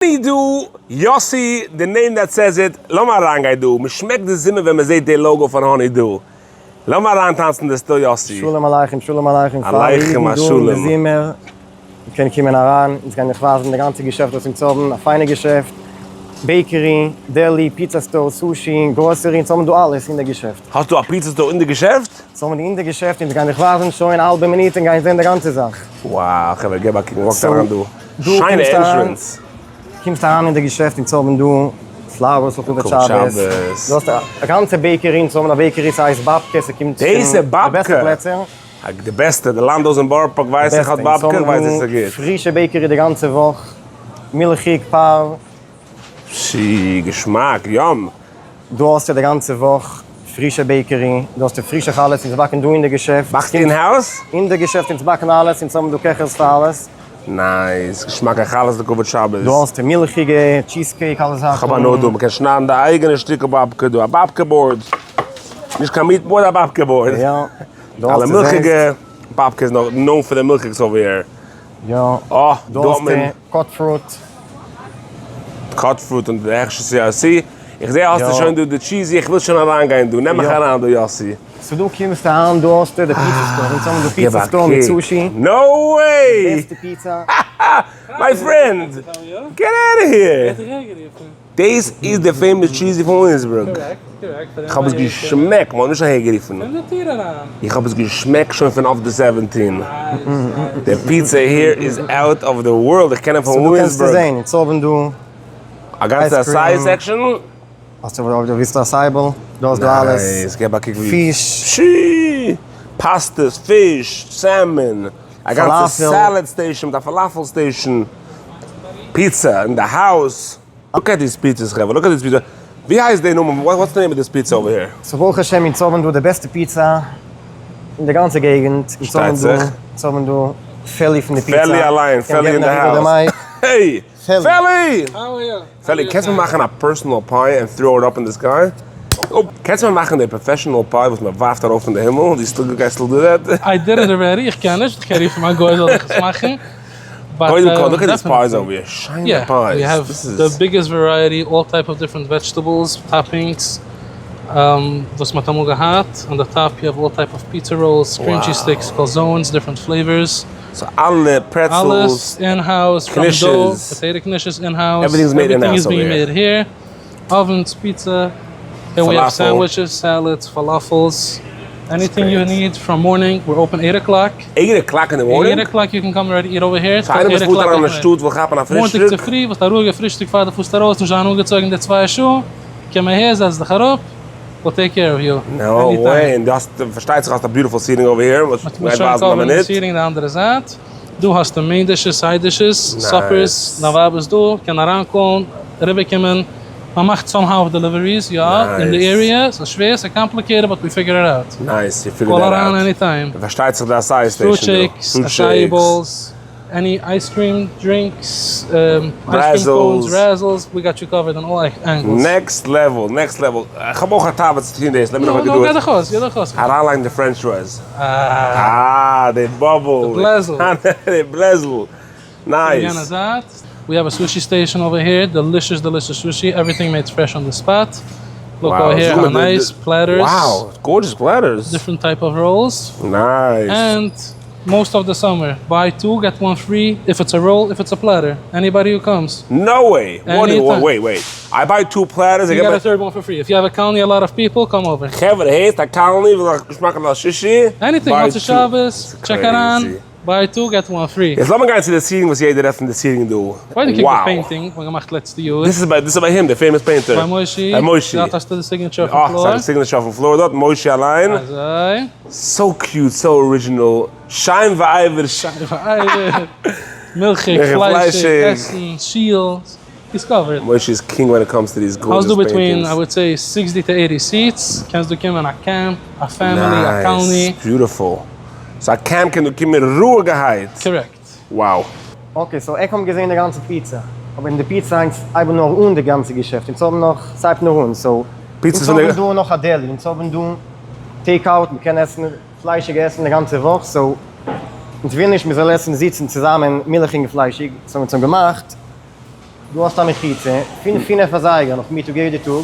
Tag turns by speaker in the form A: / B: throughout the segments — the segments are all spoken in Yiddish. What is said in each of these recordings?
A: Honey Dew, יאסי, the name that says it, לאמיר אריינגיין דא, מען שמעקט די זומער ווען מען זעט די logo פון Honey Dew. לאמיר אריינטאנצן די סטיל יאסי.
B: שלום עליכם שלום עליכם פאר אלע אידן
A: עליכם
B: דא אין די
A: השלום.
B: זומער, מען קען קומען אריין, אונז גייען דיך ווייזן די גאנצע געשעפט וואס אונז האבן, א פיינע געשעפט, bakery, deli, pizza store, sushi, grocery, אונז האבן דא אלעס אין די געשעפט.
A: האסטו א pizza store אין די געשעפט?
B: אונז האבן אין די געשעפט, אונז גייען דיך ווייזן שוין א האלבע מינוט און גייען זען די גאנצע זאך.
A: Wow, חברה געב א קוק, מען walk ט
B: so,
A: אריין דא,
B: דא
A: שיינע
B: קומסט אריין,
A: entrance.
B: קומסט אריין אין די געשעפט אונז האבן דא flowers לכבוד
A: לכבוד
B: שבת,
A: שבת.
B: דו האסט א גאנצע bakery, אונז האבן א bakery ס'הייסט באבקע, ס'קומט
A: דאס איז
B: פון די בעסטע
A: באבקע?
B: פלעצער.
A: די בעסטע, די לאנדאוס אין בארא פארק ווייס איך האט
B: בעסטע, אונז
A: באבקע,
B: האבן
A: ווייס איך
B: דא
A: ס'גוט.
B: פרישע bakery די גאנצע וואך, מילכיג, פאר.
A: פשי, געשמאק, yum!
B: דא האסטו די גאנצע וואך פרישע bakery, דא האסטו פרישע חלות, אונז באקן דא אין די געשעפט.
A: באקסט in house?
B: אין די געשעפט, אונז באקן אלעס, אונז האבן דא קעכערס פאר אלעס.
A: Nice, געשמאקע חלות לכבוד שבת.
B: דא האסטו מילכיגע, cheese cake, אלע זאכן.
A: כ'האב הנאה דא, מ'קען שניידן די אייגענע שטיקל באבקע דא, א באבקע board. נישט קיין meat board, א באבקע board.
B: יא, דא
A: אלע
B: האסטו זעסט.
A: מילכיגע, באבקע איז נאך known פאר די מילכיגס over here.
B: יא,
A: אה,
B: דא
A: דא האט
B: האסטו
A: מען.
B: Cut fruit.
A: Cut fruit און די הכשר CRC. איך זעה האסטו
B: יא.
A: שוין דא די cheesy, איך וויל שוין אריינגיין דא, נעם מיך
B: יא.
A: אריין דא יאסי.
B: So דא קומסטו אריין, דא האסטו די pizza store, אונז האבן די
A: געב
B: pizza
A: א
B: store מיט
A: קוק.
B: sushi.
A: No way!
B: די בעסטע פיצא.
A: My friend! Get out of here! דאס איז די famous cheesy פון וויליאמסבורג. איך האב עס געשמעקט, מ'האט נישט אהערגערופן. איך האב עס געשמעקט שוין פון אויף די 17. די pizza here איז out of the world, איך קען אים פון
B: So דא קענסטו
A: וויליאמסבורג.
B: זען, אונז האבן דא
A: א גאנצע
B: ice cream.
A: Acai section.
B: האסטו אויב דו ווילסט א סייבל, דא האסט דו אלעס.
A: Nice, געב א קוק ווי.
B: פיש.
A: פשי! פאסטעס, פיש, salmon, א גאנצע
B: פאלאפעל.
A: Salad station מיט א פאלאפעל station. Pizza in the house. Look at these pizzas חברה, look at these pizza. ווי הייסט די נאמען? What's the name of this pizza over here?
B: So ברוך השם אונז האבן דא די בעסטע פיצא אין די גאנצע געגנט. אונז האבן
A: שטייט
B: דא,
A: זיך.
B: אונז האבן דא פעלי פון די פיצא.
A: פעלי אליין,
B: קען
A: פעלי אין
B: געבן
A: די
B: אריבער די
A: house.
B: Mic.
A: Hey!
B: פעלי!
A: פעלי!
C: How are you?
A: פעלי, קענסט מיר מאכן א personal pie and throw it up in the sky? אויב קענסט מיר מאכן די professional pie וואס מען ווארפט ארויף אין די הימל, do still guys still do that?
C: I did it already, איך קען נישט, איך קען רופן מיין גוי זאל דיך עס מאכן. But,
A: קודם כל, look at these pies
C: definitely.
A: Over here, שיינע
C: Yeah,
A: Pies.
C: We have
A: This
C: the
A: is
C: biggest variety, all type of different vegetables, toppings, וואס מ'האט אמאל געהאט. On the top you have all type of pizza rolls, cream cheese sticks, calzones, different flavors.
A: So אלע pretzels,
C: אלעס in house, from dough,
A: knishes.
C: Potato knishes in house.
A: Everything's made in
C: Everything
A: house
C: is being
A: over here.
C: Made here. Ovens, pizza, and we have
A: Falafel.
C: Sandwiches, salads, falafels, anything you
A: Great.
C: Need from morning. We're open 8 o'clock.
A: 8 o'clock in the morning?
C: 8 o'clock you can come already eat over here.
A: So איינער וואס
C: 8
A: פארט
C: o'clock
A: אריין אין
C: at night.
A: שטאט וויל כאפן א
C: מאנטאג
A: פרישטאג.
C: צופרי, וואס א רואיגע פרישטאג פאר די פארסט ארויס, נישט זיין אנגעצויגן די צוויי שעה, קום אהער, זעץ דיך אראפ, we'll take care of you.
A: No
C: Anytime.
A: Way, און דו האסט, פארשטייט זיך האסט א beautiful seating over here, וואס
C: מ'האט
A: מ'גייט
C: שוין
A: ווייזן אין א
C: cover ן די
A: מינוט.
C: Seating די אנדערע זייט. דא האסטו main dishes, side dishes, suppers,
A: Nice.
C: דיין ווייב איז דא, קען אריינקאלן, אריבערקומען. מען מאכט somehow deliveries, יא, אין די
A: Nice.
C: Area, ס'איז שווער, ס'איז complicated, but we figure it out.
A: Nice, you figure
C: Call
A: that
C: אריין
A: out.
C: Anytime.
A: און פארשטייט זיך די acai
C: Fruit
A: station דא.
C: Shakes,
A: Fruit
C: acai
A: shakes.
C: Bowls, any ice cream drinks, ice cream cones,
A: Razzles.
C: Razzles, we got you covered on all angles.
A: Next level, next level. איך האב אויך א תאווה צו טון דאס, let me know
C: נו,
A: if I
C: נו,
A: can do
C: גיי
A: it.
C: דיך אויס, גיי דיך אויס.
A: אריינלייגן די french fries.
C: אה.
A: אה, די bubble.
C: די בלעזל.
A: די בלעזל. Nice.
C: יענע זייט. We have a sushi station over here, delicious, delicious sushi, everything made fresh on the spot. Look
A: Wow,
C: over here,
A: zoom
C: how
A: in the-
C: nice, platters.
A: Wow, gorgeous platters.
C: Different type of rolls.
A: Nice.
C: And most of the summer, buy two, get one free, if it's a roll, if it's a platter. Anybody who comes.
A: No way. What do you,
C: Anytime.
A: Wait, wait. I buy two platters. I
C: You
A: get
C: get
A: my
C: a third one for free. If you have a colony, a lot of people, come over.
A: חברה, הייסט א colony, וויל איך געשמאק נאך sushi.
C: Anything,
A: Buy
C: what's a
A: two.
C: Shabbos, check it on.
A: Crazy.
C: Buy two, get one free.
A: יעצט לאמיר גיין צו די seating וואס יעדער רעדט פון די seating דא.
C: Why do you keep the
A: Wow.
C: Painting? מ'האט געמאכט לעצטע יאר.
A: This is by him, the famous painter.
C: ביי מוישי.
A: ביי מוישי.
C: דארט האסטו די signature אויפן
A: אה,
C: Floor.
A: ס'איז א signature אויפן floor דארט, מוישי אליין.
C: אזוי.
A: So cute, so original. שיין ואייווער.
C: שיין ואייווער. מילכיג,
A: מילכיג,
C: פליישיג,
A: פליישיג.
C: עסן, שיל. He's covered.
A: מוישי איז king when it comes to these gorgeous
C: האסט דא between,
A: paintings.
C: I would say, 60 to 80 seats. קענסט דא קומען א camp, א family, א colony.
A: Nice, beautiful. So א camp קען דא קומען רואיגערהייט.
C: Correct.
A: Wow.
B: Okay, so איך האב געזען די גאנצע פיצא. אבער אין די פיצא איז אייבער נאר אן די גאנצע געשעפט. אונז האבן נאך, ס'הייבט נאר אן. So,
A: פיצא
B: אונז
A: פון די
B: האבן דא נאך א deli. אונז האבן דא take out, מ'קען עסן פליישיג עסן די גאנצע וואך. So, אונז ווילן נישט מ'זאל עסן זיצן צוזאמען מילכיג און פליישיג. So, אונז האבן געמאכט. דא האסטו א מחיצה, פון פינף אזייגער נאכמיטאג יעדע טאג,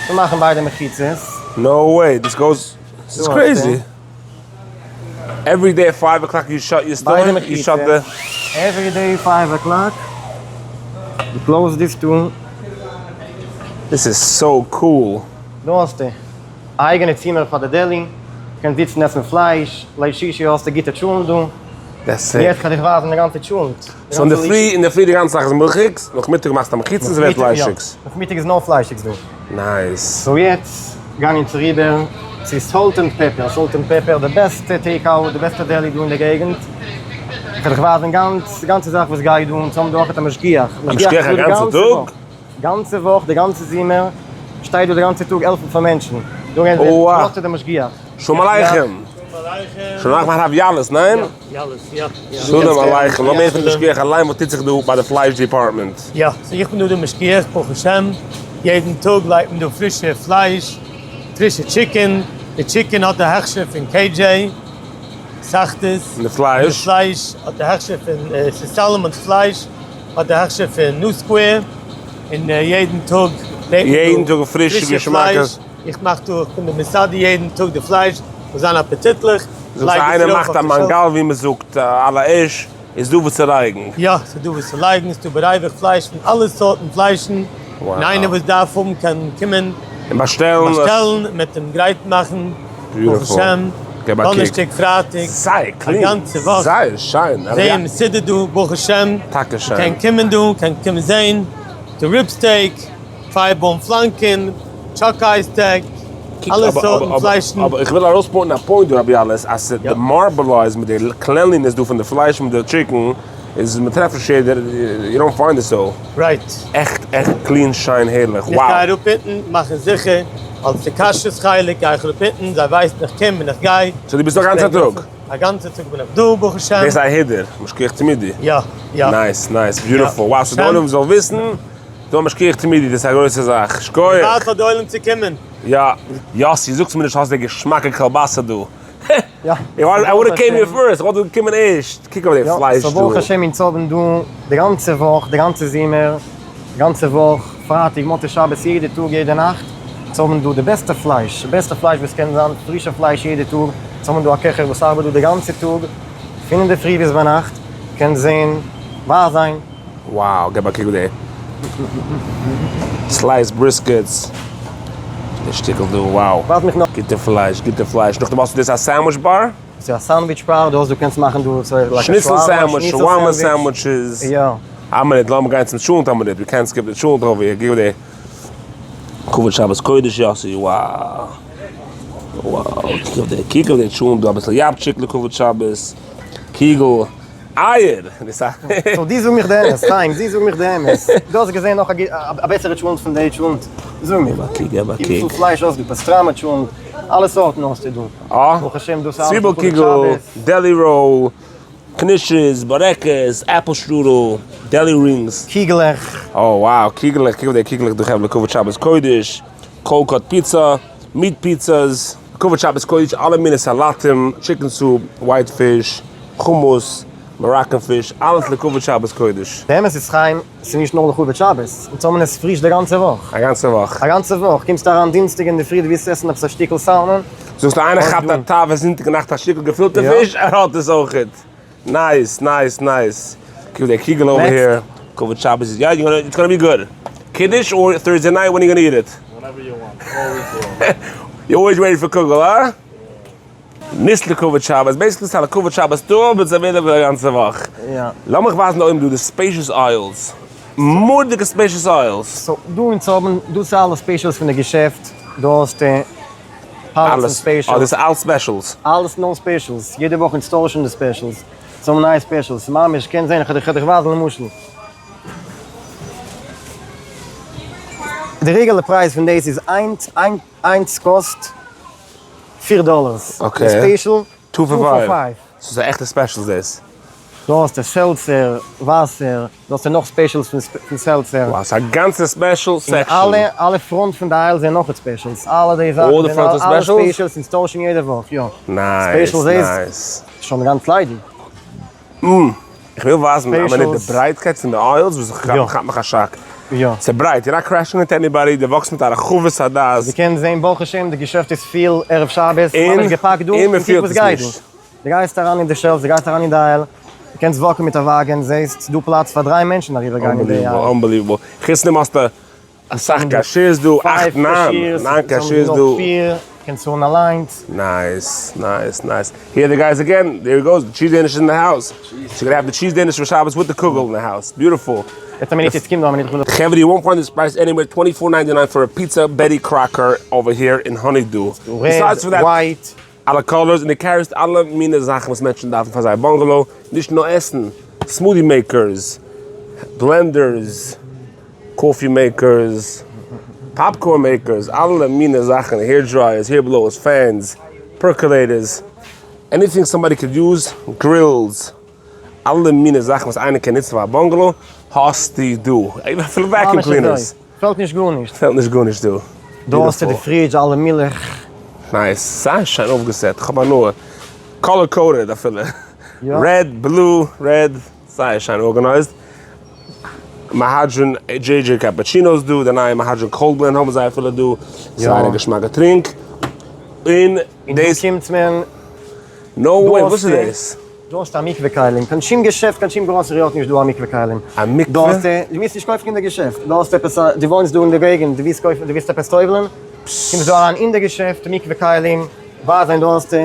B: צו מאכן ביידע מחיצות.
A: No way, this goes, ס'איז crazy. Every day five o'clock you shut your store, you shut the.
B: Every day five o'clock, you close this store.
A: This איז so cool.
B: דא האסטו א אייגענע צימער פאר די deli, קענסט זיצן עסן פלייש, ליל שישי האסטו גוטע טשולנט דא. יעצט קען איך ווייזן די גאנצע טשולנט.
A: So אינדערפרי אינדערפרי די גאנצע זאך איז מילכיגס, נאכמיטאג מאכסטו א מחיצה און ס'ווערט פליישיגס.
B: נאכמיטאג איז נאר פליישיגס דא.
A: Nice.
B: So יעצט גיין אונז אריבער צו Salt and Pepper, Salt and Pepper די בעסטע take out, די בעסטע deli דא אין די געגענט, איך וועל דיך ווייזן גאנץ די גאנצע זאך וואס גייט דא, אונז האבן דא אויכעט א משגיח,
A: א משגיח א גאנצע טאג?
B: גאנצע וואך, די גאנצע זומער, שטייט דא די גאנצע טאג העלפן פאר מענטשן, דא גייען זיי, דאס איז די משגיח.
A: שלום עליכם! שלום עליכם הרב יאלעס, ניין?
D: יאלעס, יא.
A: שלום עליכם, לאמיר הערן פון די משגיח אליין וואס טוט זיך דא ביי די פלייש department.
D: יא, so איך בין דא די משגיח, ברוך השם, יעדן טאג לייגט מען דא פרישע פלייש, פרישע chicken, די chicken האט די הכשר פון KJ, סאכדעס,
A: און די פלייש?
D: די פלייש האט די הכשר פון סאלאמאנס פלייש, האט די הכשר פון New Square, און יעדן טאג לייגט מען דא
A: יעדן טאג פרישע געשמאקע.
D: איך מאך דא, איך בין די מסדר יעדן טאג די פלייש, זאל זיין אפעטיטליך.
A: זאגסט איינער מאכט א מאנגאל ווי מען זאגט על האש, איז דא וואס צו לייגן?
D: יא, ס'איז דא וואס צו לייגן, ס'איז דא בריווח פלייש פון אלע סארטן פליישן, און איינער וואס דארף האבן קען קומען
A: און באשטעלן,
D: באשטעלן, מ'וועט אים גרייט מאכן, ברוך השם, דאנערשטאג פרייטאג,
A: זייער
D: א גאנצע וואך,
A: זייער שיין,
D: זייער מסודר דא, ברוך השם,
A: טאקע שיין,
D: קען קומען דא, קען קומען זען, די rib steak. Thigh bone פלאנקען, chuck eye steak, אלע סארטן פליישן.
A: אבער איך וויל ארויס point ן א point דא רבי אלעס, אז די marbleize מיט די cleanliness דא פון די פלייש מיט די chicken איז מען טרעפט נישט יעדער, you don't find it so.
D: Right.
A: עכט עכט clean שיין הערליך, wow.
D: איך גיי אראפ אונטן מאכן זיכער אלס די כשרות חלק גיי איך אראפ אונטן, זיי ווייסן איך קום און איך גיי.
A: So דו ביסט דא א גאנצע טאג?
D: א גאנצע טאג בין איך דא ברוך השם.
A: דאס איז א הידור, משגיח תמידי.
D: יא יא.
A: Nice nice beautiful, wow so די עולם זאל וויסן. דא משגיח תמידי דאס איז א גרויסע זאך, שכוח!
D: ווארט פאר די עולם צו קומען.
A: יא, יאסי זאגסט מיר נישט האסט די געשמאקע קאלבאסע דא.
B: יא.
A: I would came here first, איך וואלט דא געקומען ערשט, קוק אויף די פלייש דא.
B: So ברוך השם אונז האבן דא די גאנצע וואך, די גאנצע זומער, די גאנצע וואך, פרייטאג, מוצאי שבת, יעדע טאג, יעדע נאכט, אונז האבן דא די בעסטע פלייש, די בעסטע פלייש וואס קען זיין, פרישע פלייש יעדע טאג, אונז האבן דא א קעכער וואס ארבעט דא די גאנצע טאג, פון אינדערפרי ביז ביינאכט, קענסט זען, ווייזען.
A: Wow, געב א קוק די slice briskets, די שטיקל דא, wow.
B: ווארט מיך נאך.
A: גוטע פלייש, גוטע פלייש, נאכדעם האסטו דאס א sandwich bar?
B: ס'איז א sandwich bar, דו האסט דו קענסט מאכן דא like א
A: שניצל sandwich, shawarma sandwiches.
B: יא.
A: א מינוט, לאמיר גיין צום טשולנט א מינוט, ווי קענט skip די טשולנט over here, גיב די כבוד שבת קודש יאסי, wow. Wow, קוק אויף די, קוק אויף די טשולנט דא, אביסל יאפטשיק לכבוד שבת, קיגל. אייער!
B: So דו זאג מיך די אמת, חיים, דו זאג מיך די אמת, דו האסט געזען נאך א בעסערע טשולנט פון די טשולנט? זאג מיר.
A: געב א קוק, געב א קוק.
B: וויפיל פלייש האסטו? פאסטראמע טשולנט, אלע סארטן האסטו דא.
A: אה.
B: ברוך השם דאס אלעס
A: צוויבל
B: לכבוד
A: קיגל,
B: שבת.
A: Deli roll, קנישעס, בארעקעס, apple strudel, deli rings.
B: קיגלעך.
A: אה wow, קיגלעך, קוק אויף די קיגלעך דא חברה לכבוד שבת קודש, cold cut פיצא, meat pizzas, לכבוד שבת קודש, אלע מיני סאלאטים, chicken soup, white fish, חומוס, Moroccan fish, אלעס לכבוד שבת קודש.
B: די אמת איז חיים, ס'איז נישט נאר לכבוד שבת, אונז האבן עס פריש די גאנצע וואך.
A: א גאנצע וואך.
B: א גאנצע וואך, קומסט אריין דינסטאג אינדערפרי דו ווילסט עסן עפעס א שטיקל salmon.
A: זאגסט איינער כאפט א תאווה זונטאג נאכט א שטיקל געפילטע פיש, ער האט עס אויכעט. Nice nice nice. קוק די קיגל over here. לכבוד שבת איז יא, it's gonna be good. קידוש or Thursday night when you gonna eat it?
E: Whenever you want, always here.
A: You always ready for קוגל, הא? נישט לכבוד שבת, basically ס'איז א לכבוד שבת טאג but ס'איז available א גאנצע וואך. לאמיך ווייזן אויבן דא די spacious aisles, מורא'דיגע spacious aisles.
B: So דא אונז האבן, דאס איז אלע specials פון די געשעפט, דא האסטו פאלעטס פון specials.
A: אה דאס איז אלס specials?
B: אלעס נאר specials, יעדע וואך אונז טוישן די specials, אונז האבן נייע specials, ממש קענסט זען, כ'וועל דיך ווייזן למשל. די רעגולער פרייז פון דאס איז איינס איינס קאסט פיר dollars, די special
A: two for five. ס'איז א עכטע special דאס.
B: דא האסטו seltzer, וואסער, דא האסטו נאך specials פון seltzer.
A: Wow, ס'איז א גאנצע special section.
B: און אלע אלע front פון די aisle זענען נאך specials, אלע די זאכן זענען אלע specials אונז טוישן יעדע וואך, יא.
A: Nice nice.
B: שוין גאנץ ליידיג.
A: איך וויל ווייזן א מינוט די ברייטקייט פון די aisles וואס איך כאפ מיך א שאק.
B: יא.
A: ס'איז ברייט, you're not crashing into anybody, דו walk סט מיט א רחבות הדעת.
B: דו קענסט זען ברוך השם די געשעפט איז פיל ערב שבת, ממש געפאקט דא,
A: און
B: און קוק
A: מ'פילט
B: וואס
A: עס
B: גייט דא.
A: נישט.
B: דו גייסט אריין אין די shelves, דו גייסט אריין אין די aisle, דו קענסט walk ן מיט א וואגן, זעסט ס'דא פלאץ פאר דריי מענטשן אריבער גיין אין די aisle.
A: Unbelievable, unbelievable. חוץ דעם האסטו אסאך cashiers דא, אכט ניין, ניין cashiers דא.
B: נאך פיר, קענסט צאלן אליינס.
A: Nice, nice, nice. Here the guys again, there he goes, cheese Danish in the house. So gonna have the cheese Danish for Shabbos with the kugel in the house. Beautiful.
B: יעצט א מינוט, יעצט קומט דא א מינוט, איך וויל.
A: חברה, you won't find this price anywhere, 24.99 for a pizza Betty Crocker over here in Honeydew.
B: Red, white.
A: אלע colors און דו carry סט אלע מיני זאכן וואס מענטשן דארפן פאר זייער bungalow, נישט נאר עסן, smoothie makers, blenders, coffee makers, popcorn makers, אלע מיני זאכן, hair dryers, hair blowers, fans, percolators, anything somebody could use, grills, אלע מיני זאכן וואס איינער קען נוצן פאר א bungalow, האסטו דא, אפילו vacuum cleaners.
B: פעלט נישט גארנישט.
A: פעלט נישט גארנישט דא.
B: דא האסטו די fridge, אלע מילך.
A: Nice, זייער שיין אויפגע set, כ'האב הנאה. Color coded אפילו. Red, blue, red, זייער שיין organized. מהדרין JJ cappuccinos דא, די נייע מהדרין cold blend האבן זיי אפילו דא. זייער א געשמאקע טרינק. און
B: דאס קומט מען.
A: No way, וואס איז דאס?
B: דא האסטו א מקווה כלים, קיין שום געשעפט קיין שום גראסערי האט נישט דא א מקווה כלים.
A: א מקווה?
B: דא האסטו, דו מוזט נישט קויפן אין די געשעפט, דא האסטו עפעס א, דו וואוינסט דא אין די געגענט, דו ווילסט קויפן, דו ווילסט עפעס טובל'ן, קומסט דא אריין אין די געשעפט, מקווה כלים, ווייזען דא האסטו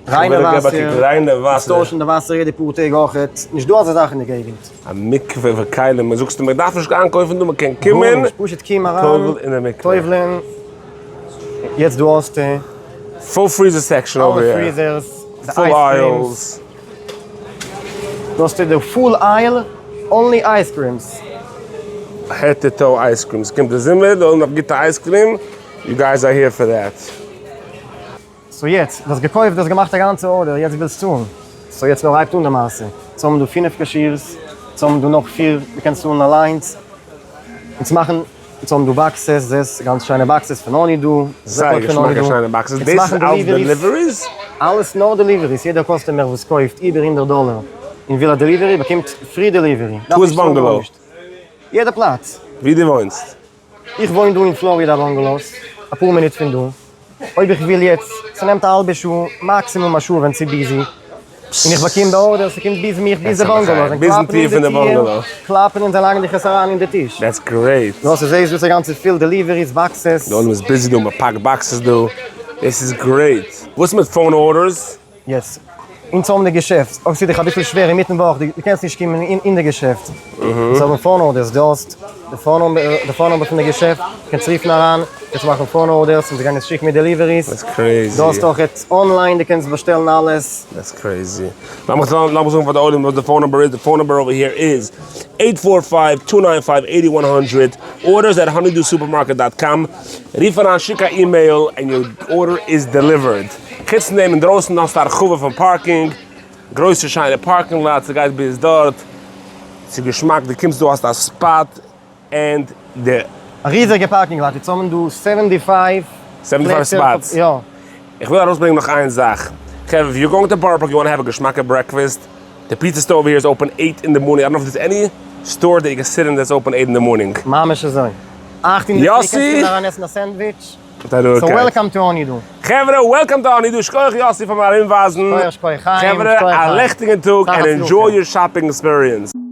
B: ריינע וואסער,
A: ריינע וואסער,
B: טוישן די וואסער יעדע פאר טעג אויכעט, נישט דא אזא זאך אין די געגענט.
A: א מקווה וכלים, זאגסטו מען דארף נישט איינקויפן דא, מען קען קומען,
B: גארנישט, פשוט קום אריין, טובל'ן, יעצט דא האסטו.
A: Full freezer section over here.
B: אלע freezers, די
A: full
B: ice creams.
A: Aisles.
B: דא האסטו די full aisle, only ice creams.
A: Head to toe ice creams. קומט די זומער, די עולם דארף גוטע ice cream, you guys are here for that.
B: So יעצט, דו האסט געקויפט, דו האסט געמאכט א גאנצע order, יעצט ווילסט צאלן. So יעצט נאר הייבט אן די מעשה. יעצט האבן דא פינף cashiers, יעצט האבן דא נאך פיר, דו קענסט צאלן אליינס. אונז מאכן. אונז האבן דא boxes, זעסט גאנץ שיינע boxes פון Honeydew,
A: זייער געשמאקע שיינע boxes, דאס איז אלס deliveries?
B: אלעס נאר deliveries, יעדער customer וואס קויפט איבער 100 דאלער און וויל א delivery באקומט free delivery.
A: וואו איז bungalow?
B: יעדע פלאץ.
A: ווי דו וואוינסט?
B: איך וואוין דא אין פלארידא bungalows, אפאר מינוט פון דא. אויב איך וויל יעצט, ס'נעמט א האלבע שעה, maximum א שעה ווען ס'איז busy, און איך באקום די order, ס'קומט ביז מיך, ביז די bungalow, זיי קלאפן אין די טיר, קלאפן און זיי לייגן דיך עס אריין אין די טיש.
A: That's great.
B: נו, ס'זעהסט דא איז א גאנצע פיל deliveries, boxes.
A: די עולם איז busy דא, מ'פאקט boxes דא, דאס איז great. וואס מיט phone orders?
B: יעצט, אונז האבן די געשעפט, אויב ס'איז דיך אביסל שווער אינמיטן וואך, דו קענסט נישט קומען אין די געשעפט, אונז האבן phone orders, דו האסט די phone number פון די געשעפט, קענסט רופן אריין, קענסט מאכן phone orders און זיי גייען עס שיקן מיט deliveries.
A: That's crazy.
B: דו האסט אויך יעצט online, דו קענסט באשטעלן אלעס.
A: That's crazy. לאמיך לאמיך זאגן פאר די עולם וואס די phone number איז, די phone number over here איז eight four five two nine five eighty one hundred, orders at Honeydew supermarket dot com, רוף אריין שיק א email and your order is delivered. חוץ פון דעם אינדרויסן האסטו א הרחבה פון parking, גרויסע שיינע parking lot, ס'גייט ביז דארט, ס'איז געשמאק, דו קומסט דא האסט א spot and די.
B: א ריזיגע parking lot, יעצט האבן דא seventy five
A: seventy five spots.
B: יא.
A: איך וויל ארויסברענגען נאך איין זאך, חברה if you going to Borough Park you want have א געשמאקע breakfast, די pizza store over here is open eight in the morning, I don't know if there's any store that you can sit in that's open eight in the morning.
B: ממש אזוי. אכט אינדערפרי קענסטו
A: יאסי!
B: אריין עסן א sandwich. So welcome to Honeydew.
A: חברה welcome to Honeydew, שכוח יאסי פארן ארומווייזן.
B: שכוח שכוח חיים,
A: חברה
B: שכוח
A: א
B: חיים.
A: לעכטיגן טאג and enjoy your shopping experience.